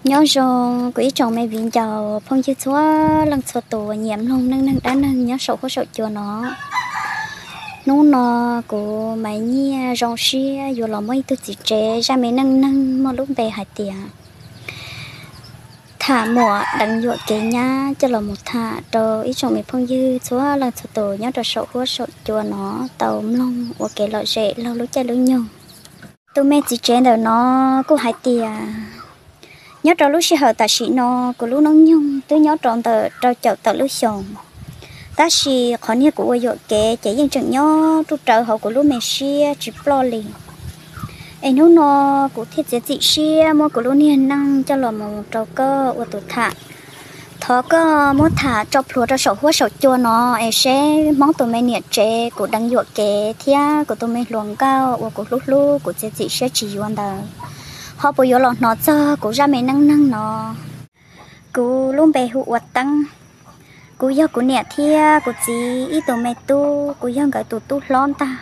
Nyob zoo kuv ib tsoom me viv ncaus phooj ywg txhua leej txhua tus uas nyiam mloog neej neeg dab neeg nyob saum huab saum cua no. Hnub no kuv Maiv Nyiaj zoo siab yuav los muab ib tug txiv tsev zaj me neej neeg muaj lub npe hais tias tham muam deev yuam kev nyab coj los mus tham rau ib tsoom me phooj ywg txhua leej txhua tus nyob rau saum huab saum cua no tau mloog ua kev lom zem laug lub caij lub nyoog. Tus me txiv tsev ntawm no kuj hais tias nyob rau lub sij hawm tam sim no kuv lub hnub nyoog twb nyob rau ntawm rau caum tawm lub xyoos, tab sis qhov niag kuv ua yuam kev ces yeej tseem nyob ruj rawv hauv kuv lub me siab tsis ploj li. Es hnub no kuv thiaj txiav txim siab muab kuv lub niag neej coj los mus rau koj ua tus tham. Thov koj muab tham tso plhuav rau saum huab saum cua no es seb Hmoob tus me niam tsev kuv deev yuam kev thiab kuv tus me hluas nkauj uas kuv hlub hlub kuv txiav txim siab tsis yuav ntawd ho puas yuav los hnov txog kuv zaj me neej neeg no. Kuv lub npe hu ua Teeb. Kuv yog kuv niam thiab kuv txiv ib tug me tub, kuv yog nkawd tus tub hlob ntag.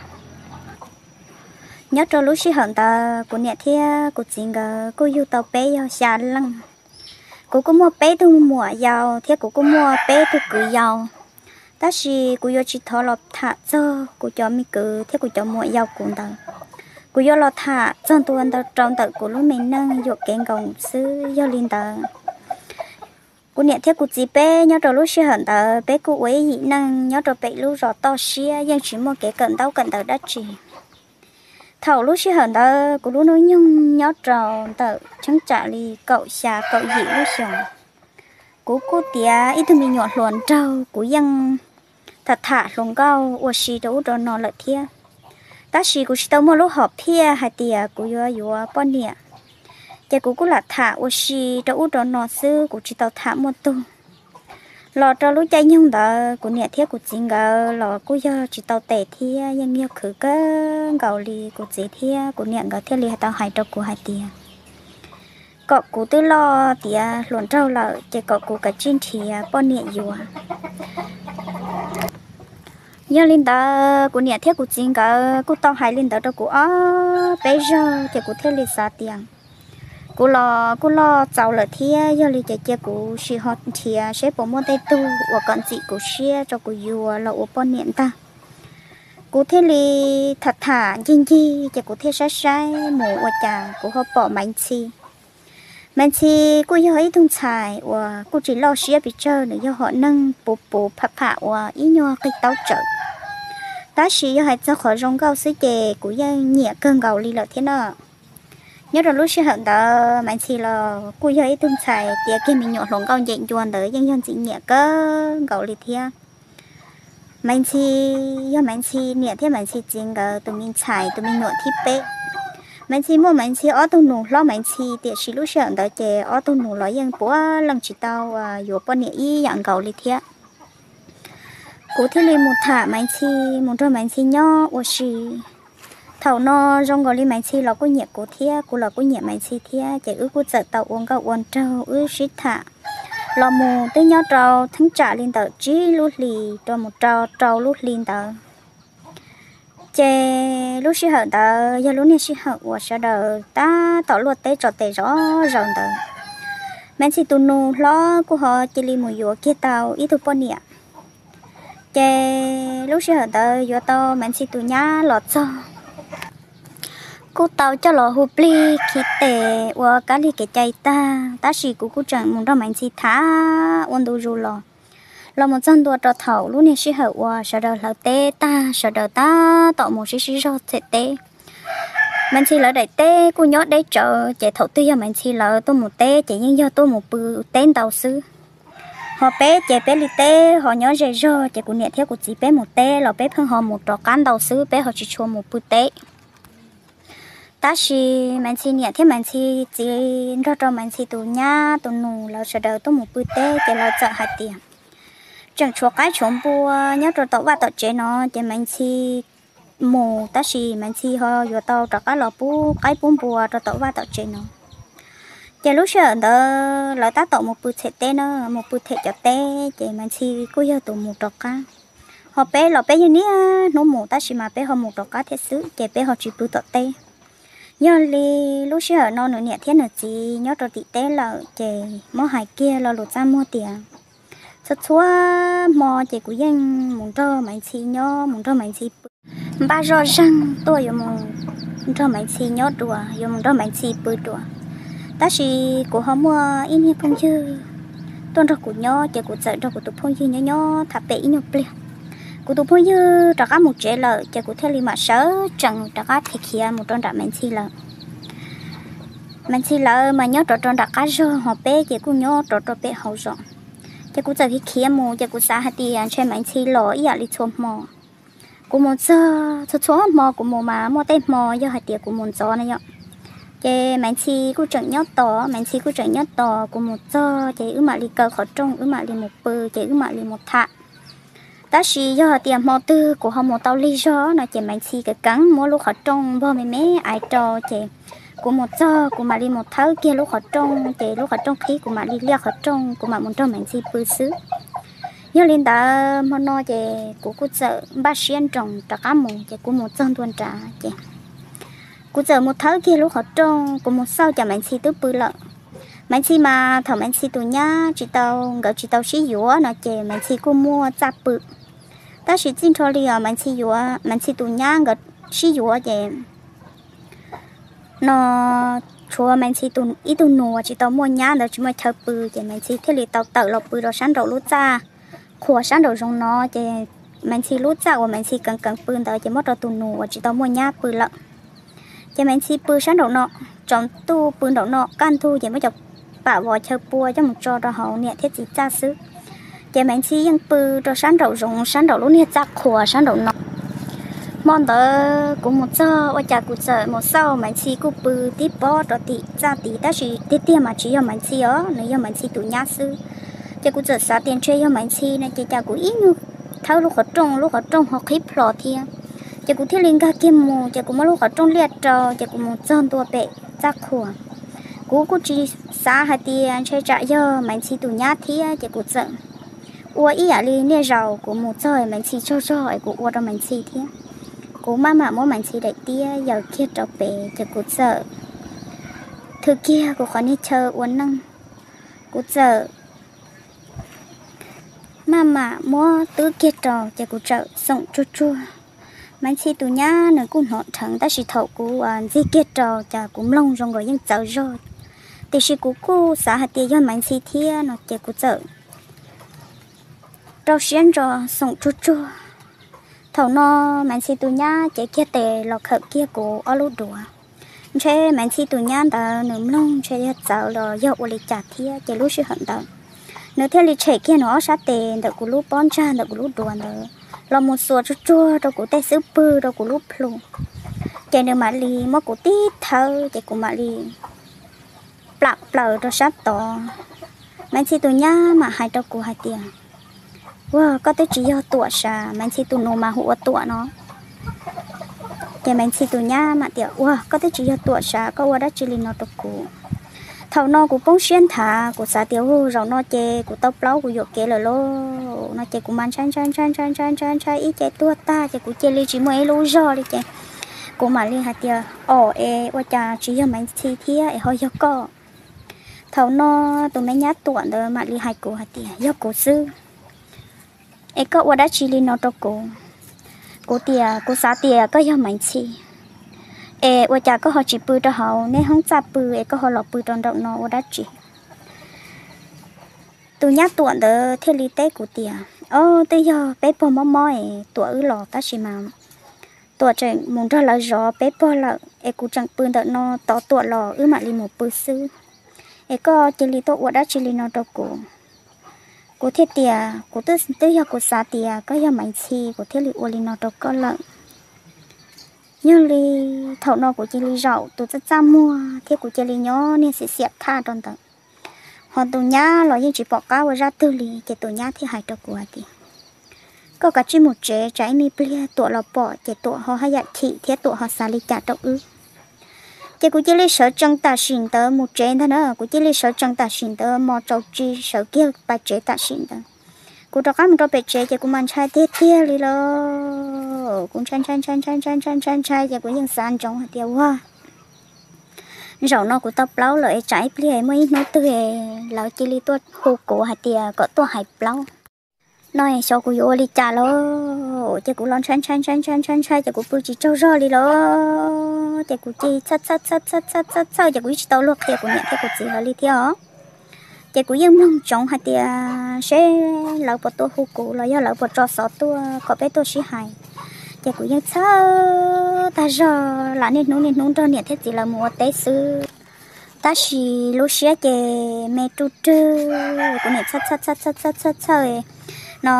Nyob rau lub sij hawm ntawd kuv niam thiab kuv txiv nkawd kuj yug tau peb yog xya leej. Kuv kuj muaj peb tug muam yau thiab kuv kuj muaj peb tug kwv yau, tab sis kuv yuav tsis thov los tham txog kuv cov me kwv thiab kuv cov muam yau kuv ntawd. Kuv yuav los tham txog ntua rau ntawm kuv lub me neej yuam kev nkaus xwb. Yog li ntawd, kuv niam thiab kuv txiv peb nyob rau lub sij hawm ntawd peb kuj ua ib yim neej nyob rau pem lub zos toj siab yeej tsis muaj kev kawm ntaub kawm ntawv dab tsi. Thaum lub sij hawm ntawd kuv lub hnub nyoog nyob rau ntawm cheeb tsam li kaum xya kaum yim lub xyoos. Kuv kuj tiav ib tug me nyuam hluas nraug, kuv yeej tham tham hluas nkauj ua si rau ub rau no lawm thiab, tab sis kuv tsis tau muaj lub hom phiaj hais tias kuv yuav yuav poj niam, ces kuv kuj lam tham ua si rau ub rau no xwb, kuv tsis tau tham muaj tug. Los rau lub caij nyoog ntawd kuv niam thiab kuv txiv nkawd los kuj yog tsis tau tes thiab yeej yog khwv kawg nkaus li. Kuv txiv thiab kuv niam nkawd thiaj li tau hais rau kuv hais tias kom kuv twb loj tiav hluas nraug lawm ces kom kuv kav tsij nrhiav poj niam yuav. Yog li ntawd kuv niam thiab kuv txiv nkawd kuj tau hais li ntawd rau kuv ob peb zaug ces kuv thiaj li xav tias kuv los kuj loj txaus lawm thiab, yog li ces cia kuv sim ho nrhiav seb puas muaj tej tug uas kom ntxim kuv siab rau kuv yuav los ua poj niam ntag. Kuv thiaj li tham tham ncig ncig ces kuv thiaj saib saib mus ua cas kuv ho pom Maiv Ntxhi. Maiv Ntxhi kuj yog ib tug ntxhais uas kuj tsis loj siab pes tsawg, nws yog hom neeg puv puv pham pham uas ib nyuag qig taub tsawv, tab sis yog hais txog qhov zoo nkauj xwb ces kuv yeej nyiam kawg nkaus li lawm thiab na. Nyob rau lub sij hawm ntawd Maiv Ntxhi los kuj yog ib tug ntxhais tiav kiag me nyuam hluas nkauj ncem ncua ntawd yeej yog ntxim nyiam kawg nkaus li thiab. Maiv Ntxhi yog Maiv Ntxhi niam thiab Maiv Ntxhi txiv nkawd tus me ntxhais tus me nyuam thib peb. Maiv Ntxhi muaj Maiv Ntxhi ob tug nus hlob Maiv Ntxhi, tiam sis lub sij hawm ntawd ces ob tug nus los yeej puav leej tsis tau yuav poj niam ib yam nkaus li thiab. Kuv thiaj li mus tham Maiv Ntxhi, mus nrog Maiv Ntxhi nyob ua si. Thaum no zoo nkaus li Maiv Ntxhi los kuj nyiam kuv thiab, kuv los kuj nyiam Maiv Ntxhi thiab, ces wb kuj txawm tau ua nkauj ua nraug wb sib tham. Los mus twb nyob rau theeb tsam li ntawm tsib lub hlis rau mus rau rau lub hli ntawd. Ces lub sij hawm ntawd yog lub niag sij hawm uas sawv daws tab tom luaj teb tso tes zov zaws ntawd. Maiv Ntxhi tus nus hlob kuj ho cia li mus yuav kiag tau ib tug poj niam. Ces lub sij hawm ntawd yuav tau Maiv Ntxhi tus nyab los txog, kuj tau coj los hu plig khi tes ua kab lig kev cai tag, tab sis kuv kuj tseem mus nrog Maiv Ntxhi tham ua ntu zus los. Los mus txog ntua rau thaum lub niag sij hawm uas sawv daws hlawv teb tag, sawv daws tab tom mus sib sib zog txhem teb. Maiv Ntxhi lawv daim teb kuj nyob deb tsawv, ces thaum twg yog Maiv Ntxhi lawv tuaj mus teb ces yeej yog tuaj mus pw teb ntau xwb. Ho peb ces peb li teb ho nyob ze zog, ces kuv niam thiab kuv txiv peb mus teb los peb pheej ho mus rov qab ntau xwb, peb ho tsis tshua mus pw teb. Tab sis Maiv Ntxhi niam thiab Maiv Ntxhi txiv nrog rau Maiv Ntxhi tus nyab tus nus lawv sawv daws tuaj mus pw teb, ces lawv txawm hais tias tseem tshuav qaib tshuav npua nyob rau tom vaj tom tsev no, ces Maiv Ntxhi mus, tab sis Maiv Ntxhi ho yuav tau rov qab los pub qaib pub npua rau tom vaj tom tsev no. Ces lub sij hawm ntawd lawv tab tom mus pw txhem teb na, mus pw txhem cov teb, ces Maiv Ntxhi kuj yog tus mus rov qab. Ho peb los peb yeej niaj hnub mus, tab sis mas peb ho mus rov qab thiab xwb, ces peb ho tsis pw tom teb. Yog li lub sij hawm no nws niam thiab nws txiv nyob rau tim teb lawm ces muab hais kiag lo lus txaj muag tias txhua txhua hmo ces kuv yeej mus nrog Maiv Ntxhi nyob, mus nrog Maiv Ntxhi pw, npaj zoj zeeg tuaj yuav mus nrog Maiv Ntxhi nyob dua, yuav mus nrog Maiv Ntxhi pw dua. Tab sis kuv ho muaj ib niag phooj ywg tuaj nrog kuv nyob ces kuv txawm nrog kuv tus phooj ywg nyob nyob tham pem ib nyuag pliag. Kuv tus phooj ywg rov qab mus tsev lawm ces kuv thiaj li mam sawv tsees rov qab khiav khiav mus rau nram Maiv Ntxhi lawm. Maiv Ntxhi lawv mas nyob rov rau nram qab zog, ho peb ces kuj nyob rov rau pem hauv zos. Ces kuv txawm khiav khiav mus ces kuv xav hais tias ntshe Maiv Ntxhi los ib yam li txhua hmo. Kuv mus txog txhua txhua hmo kuv mus mas muaj tej hmo yog hais tias kuv mus ntxov na yom, ces Maiv Ntxhi kuj tseem nyob tos, Maiv Ntxhi kuj tseem nyob tos. Kuv mus txog ces wb mam li kaw qhov rooj, wb mam li mus pw, ces wb mam li mus tham. Tab sis yog hais tias hmo twg kuv ho mus tau lig zog no ces Maiv Ntxhi keev keev muab lub qhov rooj npog me me aiv rau, ces kuv mus txog kuv mam li mus thawb kiag lub qhov rooj, ces lub qhov rooj qhib kuv mam li liaj qhov rooj, kuv mam mus nrog Maiv Ntxhi pw xwb. Yog li ntawd hmo no ces kuv kuj txawm npaj siab nroos rov qab mus, ces kuv mus txog ntua nrad ces kuv txawm mus thawb kiag lub qhov rooj, kuv mus xauj cas Maiv Ntxhi twb pw lawm. Maiv Ntxhi mas thaum Maiv Ntxhi tus nyab tsis tau, nkawd tsis tau sib yuav no ces Maiv Ntxhi kuj muaj txaj pw. Tab sis txij nrho li os Maiv Ntxhi yuav, Maiv Ntxhi tus nyab nkawd sib yuav ces no tshuav Maiv Ntxhi ib tug nus uas tsis tau muaj nyab ntawd tsis muaj chaw pw, ces Maiv Ntxhi thiaj li tau tawm los pw rau sab nraum lub txaj qhuas sab nraum zoov no, ces Maiv Ntxhi lub txaj uas Maiv Ntxhi keev keev pw ntawd ces muab rau tus nus uas tsis tau muaj nyab pw lawm. Ces Maiv Ntxhi pw sab nraum no, tsaus ntuj pw nraum no, kaj ntug ces muab cov pam vov chaw pua coj mus tso rau hauv niam thiab txiv txaj xwb. Ces Maiv Ntxhi yeej pw rau sab nraum zoov, sab nraum lub niag txaj qhuas sab nraum no. Hmo ntawd kuv mus txog ua cas kuv txawm mus xauj Maiv Ntxhi kuj pw tib pob rau tim txaj tid, tab sis tiag tiag mas tsis yog Maiv Ntxhi os, nws yog Maiv Ntxhi tus nyab xwb. Ces kuv txawm xav tias ntshe yog Maiv Ntxhi no ces cas kuv ib nyuag thawb lub qhov rooj, lub qhov rooj ho qhib plho thiab. Ces kuv thiaj li nkag kiag mus, ces kuv muab lub qhov rooj liaj rau, ces kuv mus txog ntua pem txaj qhuas. Kuv kuj tsis xav hais tias ntshe tsam yog Maiv Ntxhi tus nyab thiab, ces kuv txawm ua ib yam li niaj zaus kuv mus txog Maiv Ntxhi tsaug zog es kuv ua rau Maiv Ntxhi thiab. Kuv maj mam muab Maiv Ntxhi daim tiab yaws kiag rau pem, ces kuv txawm thwm kiag kuv qhov niag chaw ua neej. Kuv txawm maj mam muab twb kiag rau, ces kuv txawm xoom tsuag tsuag. Maiv Ntxhi tus nyab nws kuj hnov dheev, tab sis thaum kuv ntxig kiag rau ces kuv mloog zoo nkaus yeej txawv zog, tiam sis kuv kuj xav hais tias yog Maiv Ntxhi thiab no, ces kuv txawm rau siab ntso xoom tsuag tsuag. Thaum no Maiv Ntxhi tus nyab cev kiag tes los khawm kiag kuv ob lub duav. Ntshe Maiv Ntxhi tus nyab ntawd nws mloog ntshe yog txawv los yog ua li cas thiab, ces lub sij hawm ntawd nws thiaj li tshem kiag nws ob sab tes ntawm kuv lub pob ntsag ntawm kuv lub duav ntawd los mus xuas tsuag tsuag rau kuv tej xub pwg rau kuv lub plhu. Ces nws mam li muab kuv tib thawb, ces kuv mam li plam plaws rau sab tod. Maiv Ntxhi tus nyab mam hais rau kuv hais tias, Ua, koj twb tsis yog Tuam sav, Maiv Ntxhi tus nus mas hu ua Tuam no. Ces Maiv Ntxhi tus nyab mam tias, Ua, koj twb tsis yog Tuam sav, koj ua dab tsi li no rau kuv? Thaum no kuv poob siab nthav, kuv xav tias, Ua, zaum no ces kuv tau plaub kuv yuam kev lawm lauj, no ces kuv mas ntshai ntshai ntshai ntshai ntshai ntshai ib ce tuag tag, ces kuv cia li tsis muaj ib lub zog li, ces kuv mam li hais tias, Aub, es ua cas tsis yog Maiv Ntxhi thiab es ho yog koj? Thaum no tus me nyab Tuam ntawd mam li hais kuv hais tias, Yog kuv xwb. Es koj ua dab tsi li no rau kuv? Kuv tias, Kuv xav tias koj yog Maiv Ntxhi, es ua cas koj ho tsis pw rau hauv neb hoob txaj pw es koj ho los pw rau nraum no ua dab tsi? Tus nyab Tuam ntawd thiaj li teb kuv tias, Ob, twb yog peb pog mob mob es Tuam wb los, tab sis mas Tuam tseem mus nrog lawv zov peb pog lawm, es kuv tseem pw ntawm no tos Tuam los wb mam li mus pw xwb. Es koj cia li tuaj ua dab tsi li no rau kuv? Kuv thiaj tias, Kuv twb, twb yog kuv xav tias koj yog Maiv Ntxhi, kuv thiaj li ua li no rau koj lawm. Yog li thaum no kuv cia li zaum tus txaj txaj muag thiab kuv cia li nyob niag xiam xiam thaj rau ntawd. Ho tus nyab los yeej tsis pom qab ua zaj twg li, ces tus nyab thiaj hais rau kuv hais tias, Koj kav tsij mus tsev, tsam ib me pliag Tuam los pom ces Tuam ho haj yam chim thiab Tuam ho xav li cas rau wb. Ces kuv cia li sawv tsees tam sim ntawd mus tsev ntag na, kuv cia li sawv tsees tam sim ntawd mos tsaus tsis sawv kiag pais tsev tam sim ntawd. Kuv rov qab mus rau pem tsev ces kuv mas ntshai tiag tiag li lauj. Kuv ntshai ntshai ntshai ntshai ntshai ntshai ntshai ntshai ces kuv yeej xav ntsoov hais tias, Ua, Zaum no kuv tau plaub lawm es tsam ib pliag muaj ib hnub twg lawv cia li tuaj hu kuv hais tias kom tuaj hais plaub no es xyov kuv yuav ua li cas lawm. Ces kuv los ntshai ntshai ntshai ntshai ntshai ntshai ces kuv pw tsis tsaug zog li lawm. Ces kuv cia li txhawj txhawj txhawj txhawj txhawj txhawj ces kuv yeej tsis tau luag qhia kuv niam thiab kuv txiv lawv li thiab os. Ces kuv yeej mloog ntsoov hais tias seb lawv puas tuaj hu kuv los yog lawv puas tso xov tuaj kom peb tuaj sib hais. Ces kuv yeej txhawj tag zog lam niaj hnub niaj hnub nrog niam thiab txiv lawv mus ua teb xwb. Tab sis lub siab ces me ruj rwg, kuv niam txhawj txhawj txhawj txhawj txhawj txhawj no.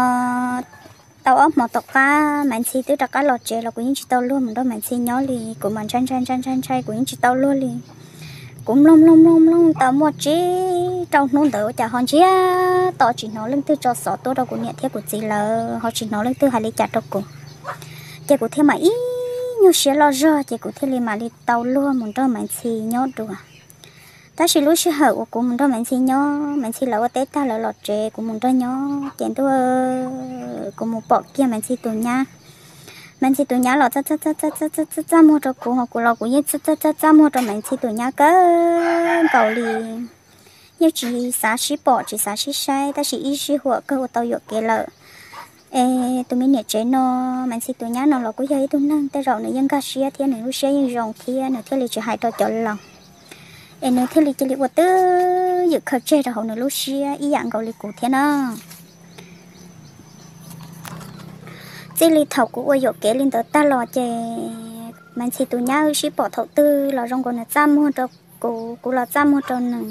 Tau ob hmo tom qab Maiv Ntxhi twb rov qab los tsev los kuv yeej tsis tau luag mus nrog Maiv Ntxhi nyob li, kuv mas ntshai ntshai ntshai ntshai ntshai kuv yeej tsis tau luag li. Kuv mloog mloog mloog mloog tau muaj tsib rau hnub ntawd ua cas ho ntsiag to tsis hnov leej twg tso xov tuaj rau kuv niam thiab kuv txiv lawv, ho tsis hnov leej twg hais li cas rau kuv. Ces kuv thiaj mam ib nyuag siab loj zog ces kuv thiaj li mam li tau luag mus nrog Maiv Ntxhi nyob dua. Tab sis lub sij hawm uas kuv mus nrog Maiv Ntxhi nyob, Maiv Ntxhi lawv ua teb tag lawv los tsev kuv mus nrog nyob ces ntuj, kuv mus pom kiag Maiv Ntxhi tus nyab. Maiv Ntxhi tus nyab los txaj txaj txaj txaj txaj txaj muag rau kuv, ho kuv los kuv yeej txaj txaj txaj txaj muag rau Maiv Ntxhi tus nyab kawg nkaus li. Yeej tsis xav sib pom tsis xav sib saib tab sis ib sij huam kawg ua tau yuam kev lawm. Es tus me niam tsev no, Maiv Ntxhi tus nyab no los kuj yog ib tug neeg tej zaum nws yeej nkag siab thiab nws lub siab yeej zoo thiab nws thiaj li tsis hais rau cov laus, es nws thiaj li cia li ua twj ywm khaws tseg rau hauv nws lub siab ib yam nkaus li kuv thiab na. Txij li thaum kuv ua yuam kev li ntawd tag los ces Maiv Ntxhi tus nyab wb sib pom thaum twg los zoo nkaus nws txaj muag rau kuv, kuv los txaj muag rau nws.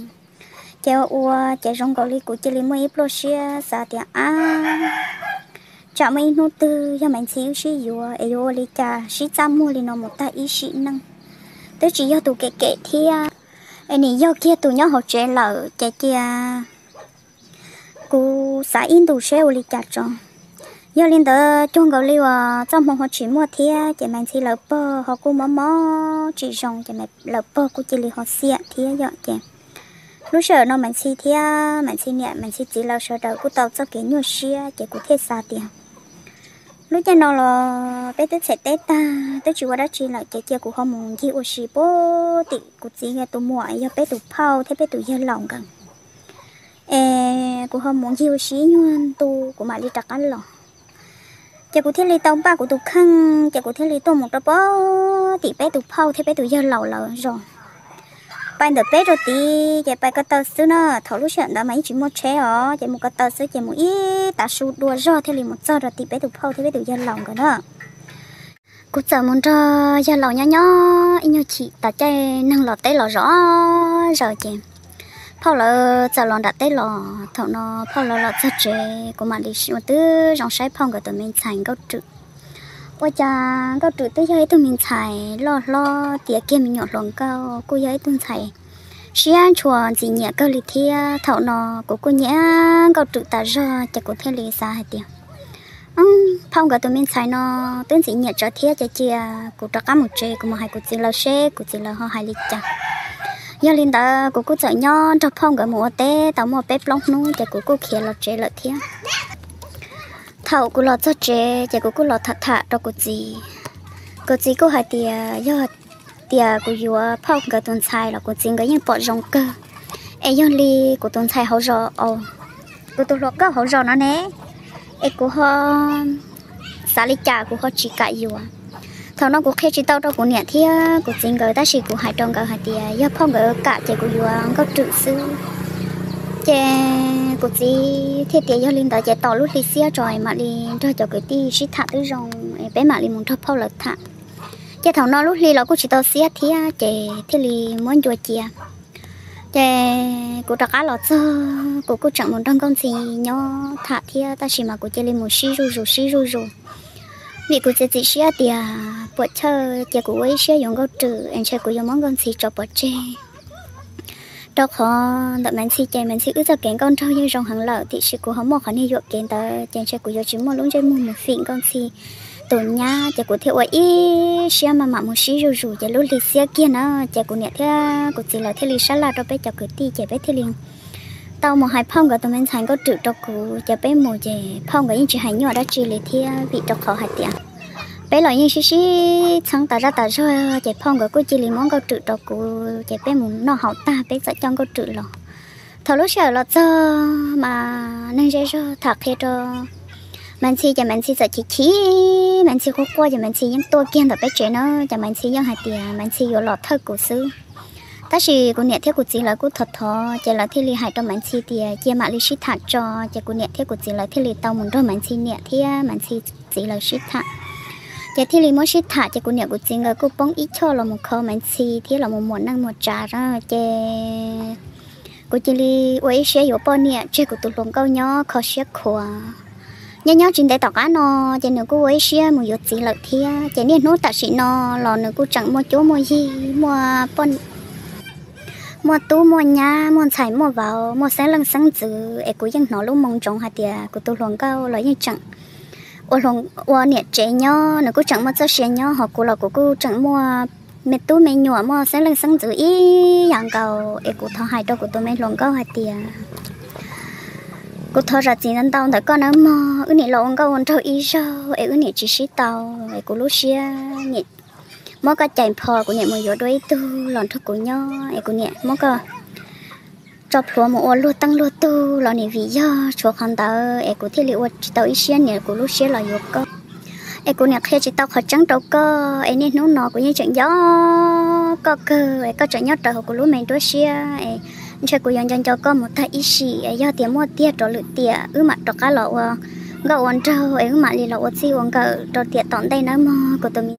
Ces ua ua ces zoo nkaus li kuv cia li muaj ib pluaj siab xav tias ab, tsam muaj ib hnub twg yog Maiv Ntxhi wb sib yuav es yuav ua li cas sib txaj muag li no mus tag ib sim neej. Twb tsis yog tus kev kev thiab, es nim yog kiag tus nyob hauv tsev lawm ces cia kuv xav ib ntus seb ua li cas tso. Yog li ntawd cuag nkaus li uas txoj hmoo ho tsis muaj thiab ces Maiv Ntxhi lawv pog ho kuj mob mob tsis zoo ces lawv pog kuj cia li ho xiam thiab yom ces lub sij hawm no Maiv Ntxhi thiab Maiv Ntxhi niam Maiv Ntxhi txiv lawv sawv daws kuj tau txoj kev nyuaj siab ces kuv thiaj xav tias lub caij no los peb twb txhem teb tag twb tsis ua dab tsi lawm ces cia kuv ho mus ncig ua si puag tim kuv txiv tus muam yog peb tus phauj thiab peb tus yawg laus nkawd. Es kuv ho mus ncig ua si ib nyuag ntu kuv mam li rov qab los. Ces kuv thiaj li tau npaj kuv tus kheej ces kuv thiaj li tuaj mus rau puag tim peb tus phauj thiab peb tus yawg laus lawv zos. Pais ntawm peb rau tid ces pais ko taw xwb na, thaum lub sij hawm ntawd mas yeej tsis muaj tsheb os ces mus ko taw xwb ces mus ib tav su dua zog thiaj li mus txog rau tim peb tus phauj thiab peb tus yawg laus nkawd na. Kuv txawm mus nrog yawg laus nyob nyob ib nyuag chim tas caij neeg los teb los zom zaws ces phauj lawv txawm los nram teb los. Thaum no phauj lawv los txog tsev kuv mam li ua twb zoo saib phauj nkawd tus me ntxhais Nkauj Rwm. Ua cas Nkauj Rwm twb yog ib tug me ntxhais loj hlob tiav kiag me nyuam hluas nkauj kuj yog ib tug ntxhais siab ntshua ntxim nyiam kawg li thiab. Thaum no kuv kuj nyiam Nkauj Rwm tas zog ces kuv thiaj li xav hais tias phauj nkawd tus me ntxhais no twb ntxim nyiam tsawv thiab ces cia kuv rov qab mus tsev kuv mus hais kuv txiv lawv seb kuv txiv lawv ho hais li cas. Yog li ntawd kuv kuj txawm nyob nrog phauj nkawd mus ua teb tau muaj peb plaub hnub ces kuv kuj khiav los tsev lawm thiab. Thaum kuv los txog tsev ces kuv kuj los tham tham rau kuv txiv. Kuv txiv kuj hais tias yog tias kuv yuav phauj nkawd tus ntxhais los kuv txiv nkawd yeej pom zoo kawg. Es yog li kuv tus ntxhais hauv zos, kuv tus hluas nkauj hauv zos no ne, es kuv ho xav li cas kuv ho tsis kam yuav. Thaum no kuv qhia tsis tau rau kuv niam thiab kuv txiv nkawd tab sis kuv hais rau nkawd hais tias yog phauj nkawd kam ces kuv yuav Nkauj Rwm xwb. Ces kuv txiv thiaj tias yog li ntawd ces tos lub hli xiab tso es mam li nrog cov kwv tij sib tham twb zoo es peb mam li mus nrog phauj lawv tham. Ces thaum no lub hli los kuj tsis tau xiab thiab ces thiaj li muab ncua cia. Ces kuv rov qab los txog kuv kuj tseem mus nrog Nkauj Ntxhi nyob tham thiab tab sis mas kuv cia li mus sib zuj zus sib zuj zus. Vim kuv txiav txim siab tias puam chawj cia kuv ua ib siab yuav Nkauj Rwm es ntshe kuv yuav muab Nkauj Ntxhi tso pov tseg. Rau qhov ntawm Maiv Ntxhi ces Maiv Ntxhi wb txoj kev nkauj nraug yeej zoo heev lawm tiam sis kuv ho muaj qhov niag yuam kev ntawd ces ntshe kuv yuav tsis muaj lub ntsej muag mus fim Nkauj Ntxhi tus nyab ces kuv thiaj ua ib siab maj mam mus sib zuj zus ces lub hli xiab kiag na ces kuv niam thiab kuv txiv lawv thiaj li sab laj rau peb cov kwv tij ces peb thiaj li tau mus hais phauj nkawd tus me ntxhais Nkauj Rwm rau kuv ces peb mus ces phauj nkawd yeej tsis hais nyuaj dab tsi li thiab vim rau qhov hais tias Peb los yeej sib sib txheeb tas zaj tas zog, ces phauj nkawd kuj cia li muab nkauj rwm rau kuv, ces peb mus noj haus tag peb txawm coj nkauj rwm los. Thaum lub sij hawm los txog mas neeg zej zog tham qhia rau Maiv Ntxhi, ces Maiv Ntxhi txawm chim chim, Maiv Ntxhi quaj quaj, ces Maiv Ntxhi yeej tuaj kiag ntawm peb tsev na, ces Maiv Ntxhi yeej hais tias Maiv Ntxhi yuav los thawj kuv xwb. Tab sis kuv niam thiab kuv txiv lawv kuj thov thov, ces lawv thiaj li hais rau Maiv Ntxhi tias cia mam li sib tham tso, ces kuv niam thiab kuv txiv lawv thiaj li tau mus nrog Maiv Ntxhi niam thiab Maiv Ntxhi txiv lawv sib tham. Ces thiaj li muab sib tham, ces kuv niam kuv txiv nkawd kuj poob ib choj los mus kho Maiv Ntxhi thiab los mus muas neej muas tsav, ces kuv cia li ua ib siab yuav poj niam tseg kuv tus hluas nkauj nyob kho siab khuav. Nyob nyob tsis ntev tom qab no, ces nws kuj ua ib siab mus yuav txiv lawm thiab. Ces niaj hnub tam sim no los nws kuj tseem muaj cuab muaj yig, muaj muaj tub muaj nyab, muaj ntxhais muaj vauv, muaj xeeb leej xeeb ntxwv, es kuv yeej hnov lub moo ntsoov hais tias kuv tus hluas nkauj los yeej tseem ua niam tsev nyob, nws kuj tseem muaj txoj sia nyob, ho kuv los kuv kuj tseem muaj me tub me nyuam, muaj xeeb leej xeeb ntxwv ib yam nkaus. Es kuv thov hais rau kuv tus me hluas nkauj hais tias kuv thov zam txim ntau ntau ntawm koj nawb mog, wb niam los ua nkauj ua nraug ib zaug es wb niam tsis sib tau, es kuv lub siab niam muab koj cais npho, kuv niam mus yuav dua ib tug los nrog kuv nyob, es kuv niam muab koj tso plhuav mus ua luag teej luag tug los nim vim yog tshuav qhov ntawd es kuv thiaj li ua tsis tau ib siab niam kuv lub siab los yuav koj. Es kuv niam qhia tsis tau qhov tseeb rau koj, es niaj hnub no kuv yeej tseem nco koj kawg, es koj tseem nyob rawv hauv kuv lub me nruab siab, es ntshe kuv yuav nco nco koj mus tag ib sim, es yog tias muaj tiag rov lwm tiam wb mam rov qab los ua nkauj ua nraug, es wb mam li los ua txij ua nkawm rau tiam tom ntej nawb mog kuv tus me